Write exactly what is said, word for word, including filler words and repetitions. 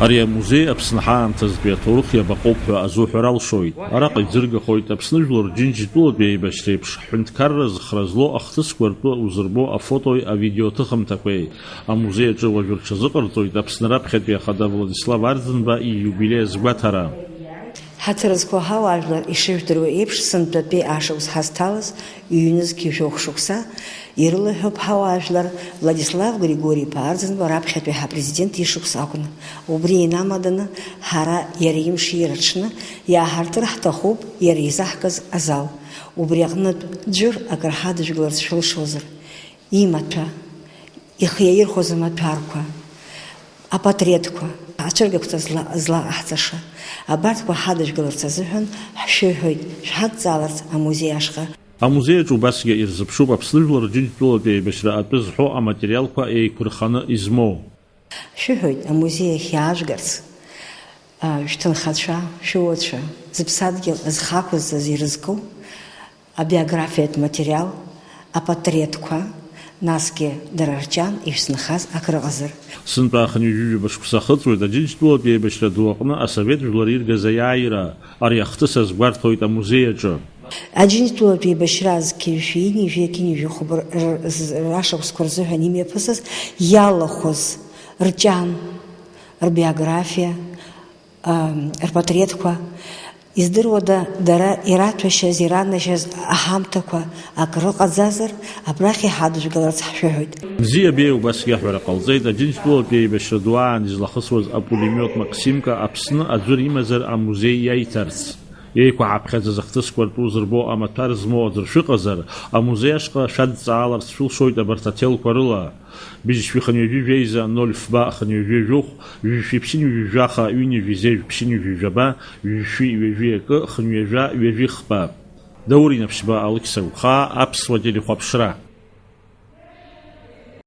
Ари амузеи Аԥсны ҳаамҭазтәи аҭоурых иабаҟоуп ҳәа азуҳәар алшоит. Араҟа иӡыргахоит Аԥсны жәлар Џьынџьтәылатәи аеибашьреиԥш ҳҳәынҭқарра зыхра злоу ахҭысқәа ртәы узырбо афотои авидеоҭыхымҭақәеи. Амузеи аҿы уажәы рҽазыҟарҵоит Аԥсны раԥхьатәи ахада Владислав Арӡынба ииубилеи азгәаҭара. Ҳаҭыр зқәу ҳауаажәлар ишыжәдыруа еиԥш, сынтәатәи ашықәс ҳазҭалаз ҩнызқь жәохә шықәса ирылаҳәоуп ҳауаажәлар Владислав Григори-иԥа Арӡынба раԥхьатәи ҳапрезидент ишықәс акәны. Убри инамаданы ҳара иара имшира аҽны иааҳартыр ҳҭахуп иара изаҳкыз азал. Убри аҟнытә ӡәыр акыр ҳадыжәгаларц шәылшозар, имаҭәа, ихы иаирхәаз амаҭәарқәа, апатреҭқәа, ацәыргақәҵа зла-, злаҟаҳҵаша, абарҭқәа ҳадыжәгаларц азыҳәан ҳшәыҳәоит, шәҳадҵааларц амузеи ашҟа. Амузеи аҿы убасгьы ирзыԥшуп Аԥсны жәлар Џьынџьтәылатәи аибашьра атәы зҳәо аматериалқәа еиқәырханы измоу. Шәыҳәоит, амузеи ахь иаажәгарц, а, шәҭынхацәа, шәуацәа, зыԥсадгьыл зхы ақәызҵаз ирызку абиографиатә материал, апатреҭқәа, насгьы дара рҷан ишәзынхаз акрыҟазар. Сынтәа ахынҩажәижәаба шықәса ахыҵуеит Аџьынџьтәылатәи аибашьра ду аҟны асовет жәлар иргаз аиааира, ари ахҭыс азгәарҭоит амузеи аҿы. Аџьынџьтәылатәи еибашьра зқьи жәшәи ҩынҩажәи, зқьи ҩынҩажәи хәба р-, р-, рашықәсқәа рзыҳәан имҩаԥысыз иалахәыз рҷан, рбиографиа, ам, рпатреҭқәа, издыруада, дара ираҭәашьаз, иранашьаз аҳамҭақәа акрыҟаӡазар, абрахь иҳадыжәгаларц ҳшәыҳәоит. Бзиа беиа убасгьы аҳәара ҟалҵеит, Аџьынџьтәылатәи еибашьра ду аан излахысуаз апулемиот Максимка Аԥсны аӡәыр имазар амузеи иаиҭарц. Еиқәаҳаԥхьаӡаз ахҭысқәа ртәы узырбо амаҭәар змоу аӡәыр шәыҟазар, амузеи ашҟа шәадҵааларц шәылшоит абарҭ аҭелқәа рыла. Быжьшәи хынҩажәи жәеиза ноль фба хынҩажәи жәохә, жәшәи ԥшьынҩажәи жәаха ҩынҩажәи зежә ԥшьынҩажәи жәаба, жәшәи ҩажәи акы хынҩажәа ҩажәи хба. Даур Инаԥшьба, Алықьса Гәхаа, Аԥсуа телехәаԥшра.